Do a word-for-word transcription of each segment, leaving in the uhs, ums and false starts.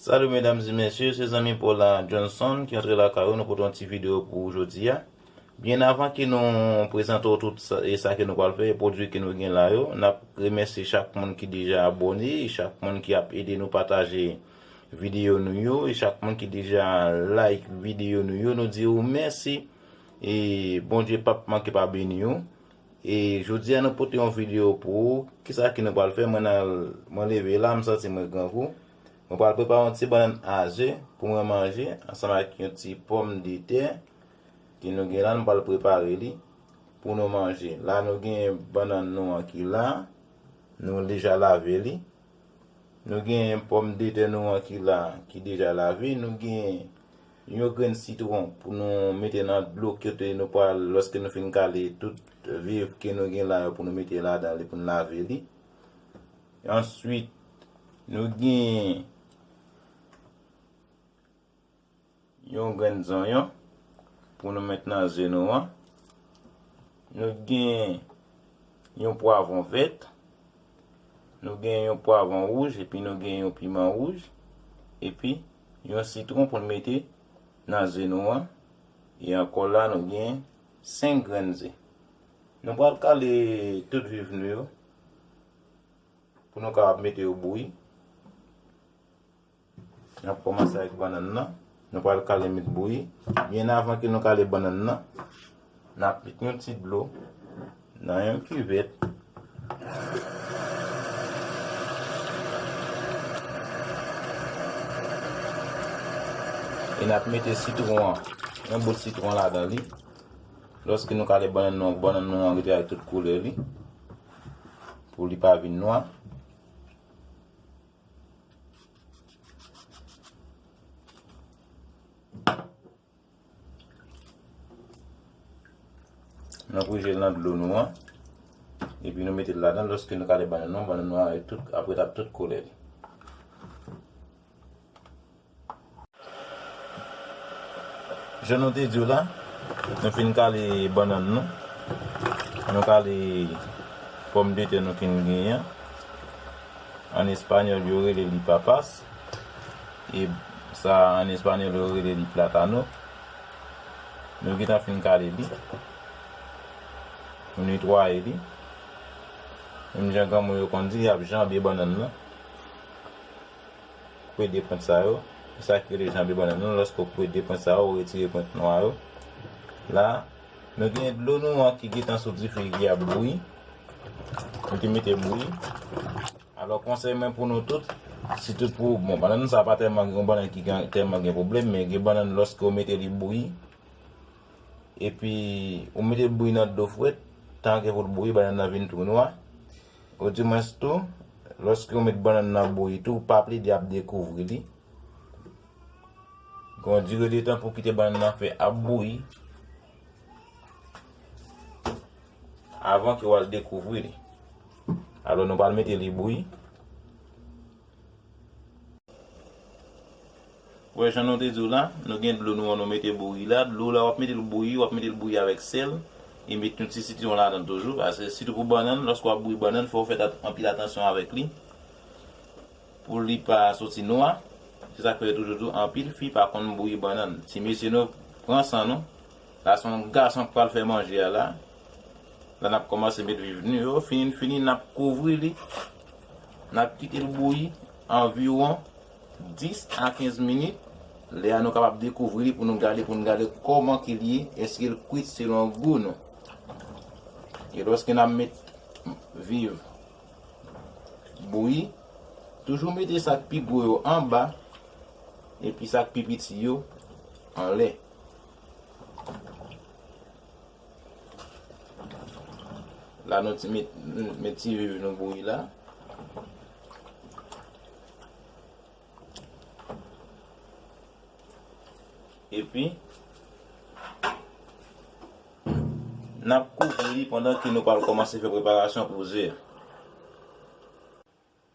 Salut mesdames et messieurs, se zanmi Paul la Johnson ki antre lakay ou. Nou pote yon ti videyo pou ou jodi a. Byen avan ke nou prezante w tout sa, e sa ke nou pral fè, e pwodui ke nou gen la yo, n ap remèsye chak moun ki deja abòne, e chak moun ki ap ede nou pataje videyo nou yo, e chak moun ki deja like videyo nou yo, nou di ou mèsi. E Bondye p ap manke pa beni ou. E jodi a nou pote yon videyo pou ou. Kisa ke nou pral fè? Mwen al, mwen leve la, m santi mwen grangou. Mwen pral prepare yon ti bannann aze pou mwen manje ansanm ak yon ti pòmdetè ke nou gen la, nou pral prepare li pou nou manje. La nou gen bannann nou an ki la, nou deja lave li. Nou gen pòmdetè nou an ki la, ki deja lave. Nou gen yon grenn sitwon pou nou mete nan dlo kote nou pral, lòske nou fin kale tout viv ke nou gen la yo pou nou mete ladan li, pou nou lave li. Answit, nou gen yon grenn zonyon pou nou met nan ze nou an. Nou gen yon pwavwon vèt, nou gen yon pwavwon wouj, epi nou gen yon piman wouj, epi yon sitwon pou nou mete nan ze nou an. E ankò la, nou gen senk grenn ze. Nou pral kale tout viv nou yo pou nou kapab mete yo bouyi. N ap kòmanse avèk bannann nan. Nou pral kale met bouyi. Byen avan ke nou kale bannann nan, n ap met yon ti dlo nan yon kivèt. E n ap mete sitwon an, yon bout sitwon ladan li. Lòske nou kale bannann nou, bannann nou an rete ak tout koulè li, pou li pa vin nwa. Nou pwije l nan dlo nou an. Epi nou mete l ladan. Lòske nou kale bannann nou, bannann nou an ap tout, ap ret ap tout koulè li. Jan nou te di w la, nou fin kale bannann nou. Nou kale pòmdetè nou ki n genyen an. An espanyòl, yo rele li papas. E sa, an espanyòl, yo rele li plátano. Nou gentan fin kale li. Nou netwaye li. Menm jan granmoun yo konn di, y ap janbe bannann nan. Koupe de pwent sa yo. Se sa ki rele janbe bannann nan. Lòske w koupe de pwent sa yo, ou retire pwent nwa yo. La, nou gen dlo nou an ki gentan sou dife ki ap bouyi. Nou te mete bouyi. Alò, konsèy mwen pou nou tout, sitou pou, bon, bannann sa pa tèlman gen, yon bannann ki gen, tèlman gen pwoblèm, men gen bannann lòske w mete li bouyi, epi ou mete l bouyi nan dlo frèt, tan ke pou l bouyi, bannann nan vin tou nwa. Odimwens tou, lòske w met bannann nan bouyi tou, pa plede ap dekouvri li. Gen yon dire de tan pou w kite bannann nan fè ap bouyi avan ke w al dekouvri li. Alò, nou pral mete li bouyi. Wè, jan nou te di w la, nou gen dlo nou an nou mete bouyi la. Dlo la, w ap mete l bouyi, w ap mete l bouyi avèk sèl. E met yon ti sitwon ladan toujou. Paske sitou pou bannann, lòske w ap bouyi bannann, fò w fè tat-, anpil atansyon avèk li. Pou li pa soti nwa. Se sa k fè yo toujou di w anpil fi pa konn bouyi bannann. Ti mesye nou, pran san nou. La se yon gason k pral fè manje a la. La n ap kòmanse met viv nou yo. Fini n fini, n ap kouvri li. N ap kite l bouyi anviwon dis a kenz minit. Lè a nou kapab dekouvri li pou nou gade, pou nou gade kòman ke l ye, èske l kwit selon gou nou. E lòske n ap met viv bouyi, toujou mete sa k pi gwo yo anba, epi sa k pi piti yo anlè. La nou ti met, met ti viv nou bouyi la. Epi, n ap kouvri li pandan ke nou pral kòmanse fè preparasyon pou ze a.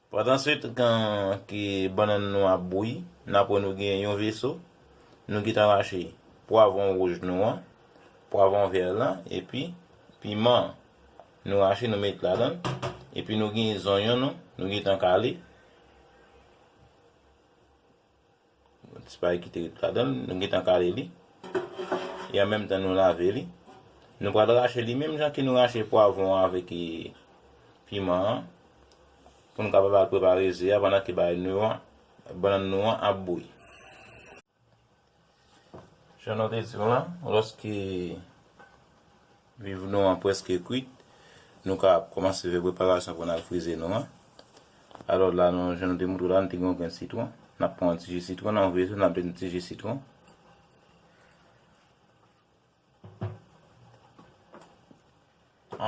Pandan se tan ke bannann nou ap bouyi, n ap wè nou gen yon veso. Nou gentan rache pwavwon wouj nou an, pwavwon vè lan, epi piman an. Nou rache, nou met ladan l. Epi nou gen zonyon nou, nou gentan kale. Ti pay ki te ret ladan l, nou gentan kale li. E an menm tan, nou lave li. Nou pral rache li menm jan ke nou rache pwavwon an avèk, e, piman an. Pou nou kapab al prepare ze a pandan ke bagay nou an, bannann nou an ap bouyi. Jan nou te di w la, lòske viv nou an prèske kwit, nou ka kòmanse fè preparasyon pou n al fri ze nou an. Alò la, nou, jan nou te montre w la, nou te gen yon grenn sitwon. N ap pran yon ti ji sitwon, n ap vide, n ap mete yon ti ji sitwon.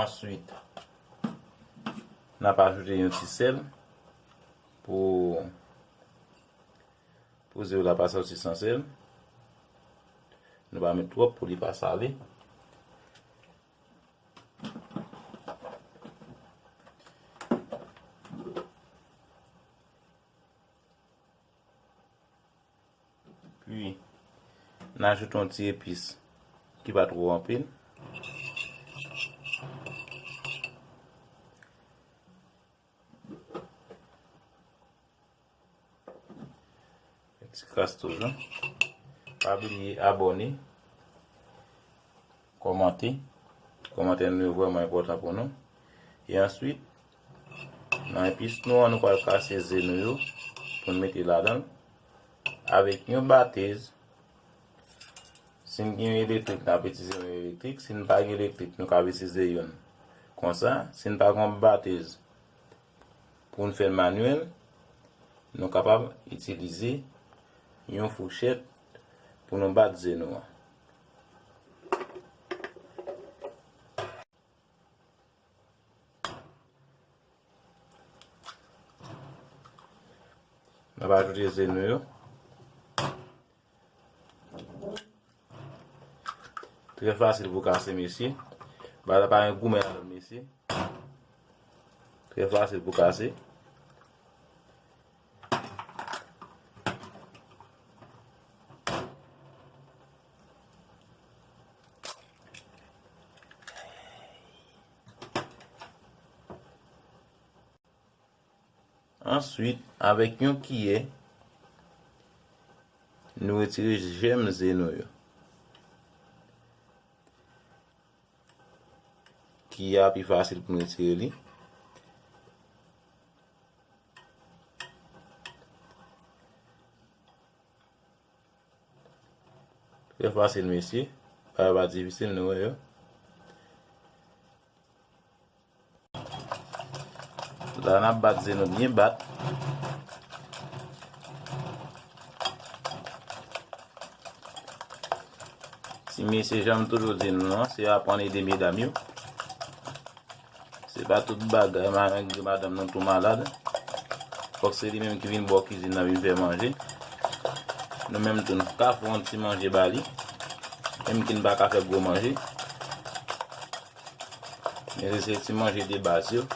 Answit, n ap ajoute yon ti sèl pou, pou ze w la pa sòti san sèl. Nou pa met twòp pou li pa sale. Pi, n ajoute yon ti epis ki pa twò anpil. Ti kras toujou. Pa bliye abòne, kòmante. Kòmantè nou yo vrèman enpòtan pou nou. E answit, nan epis nou an, nou pral kase ze nou yo pou n mete ladan l avèk yon batèz. Si n gen elektrik, n ap itilize yon elektrik. Si n pa gen elektrik, nou ka itilize youn konsa. Si n pa gen yon batèz, pou n fè l manyèl, nou kapab itilize yon fouchèt pou nou bat ze nou an. N ap ajoute ze nou yo. Trè fasil pou kase, mesye. Bagay la pa gen goumen ladan l, mesye. Trè fasil pou kase. Answit, avèk yon kiyè, nou retire jèm ze nou yo. Kiyè a pi fasil pou n retire li. Trè fasil, mesye. Bagay pa difisil, nou wè yo. La, n ap bat ze nou byen bat. Ti mesye, jan m toujou di nou an, se aprann ede medam yo. Se pa tout bagay, malgre madanm nou tou malad, fòk se li menm ki vin bò kizin nan, vin fè manje. Nou menm tou, n ka fè yon ti manje ba li, menm ki n pa ka fè gwo manje. Men se, se ti manje de baz yo.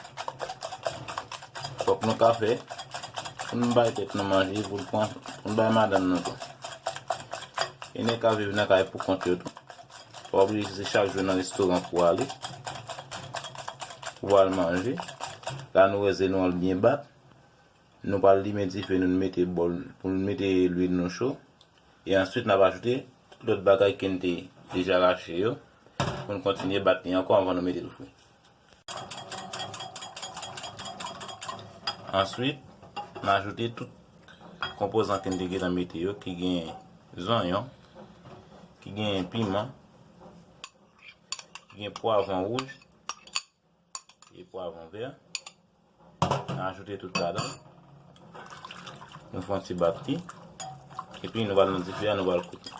Fòk nou ka fè pou n bay tèt nou manje, pou n pran, pou n bay madanm nou tou. Gen nèg k ap viv nan kay pou kont yo tou. Pa oblije se chak jou nan restoran pou w ale, pou w al manje. La, nou wè ze nou an byen bat. Nou pral limen dife nou, nou mete bòl, pou nou mete lwil nou cho. E answit, n ap ajoute tout lòt bagay ke n te deja rache yo, pou n kontinye bat li ankò anvan nou mete l fri. Answit, n ajoute tout konpozan ke n te gentan mete yo, ki gen zonyon, ki gen piman, ki gen pwavwon wouj, e pwavwon vè. N ajoute tout ladan. Nou fè yon ti bat li. Epi nou pral nan dife a, nou pral koute.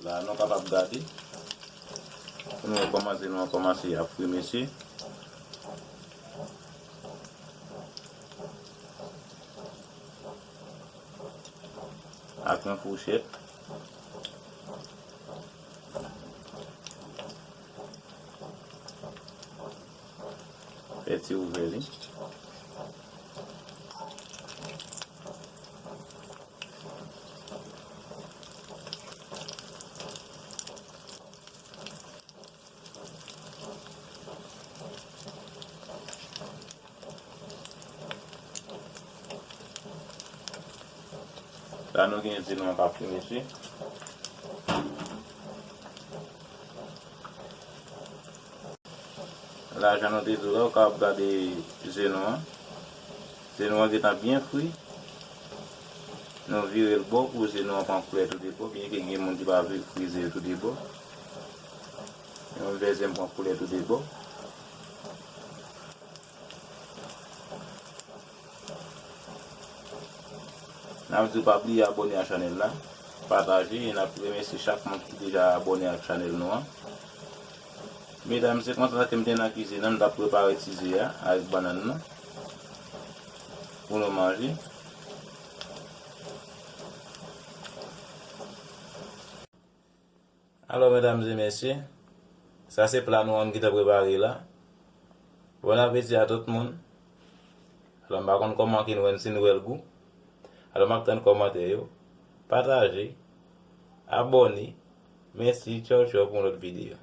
La, nou kapab gade. Pou nou wè kòman ze nou an kòmanse ap fri, mesye. Ak yon fouchèt. Fè ti ouvè li. La nou gen ze nou an k ap fri, mesye. La, jan nou te di w la, ou kapab gade ze nou an. Ze nou an gentan byen fri. Nou vire l bò pou ze nou an pran koulè tou de bò, byenke gen moun ki pa vle fri ze yo tou de bò. Men mwen fè ze m pran koulè tou de bò. N ap di w pa bliye abòne ak chanèl la, pataje, e n ap remèsye chak moun ki deja abòne ak chanèl nou an. Medam, se konsa ke m te nan kizin nan, m t ap prepare ti ze a avèk bannann nan pou nou manje. Alò, medam e mesye, sa se pla nou an ki te prepare la. Bon apeti a tout moun. Alò, m pa konn kòman ke nou wè, si nou wè l gou. Alò, m ap tann kòmantè yo. Pataje. Abòne. Mèsi. Tchaw, tchaw pou yon lòt videyo.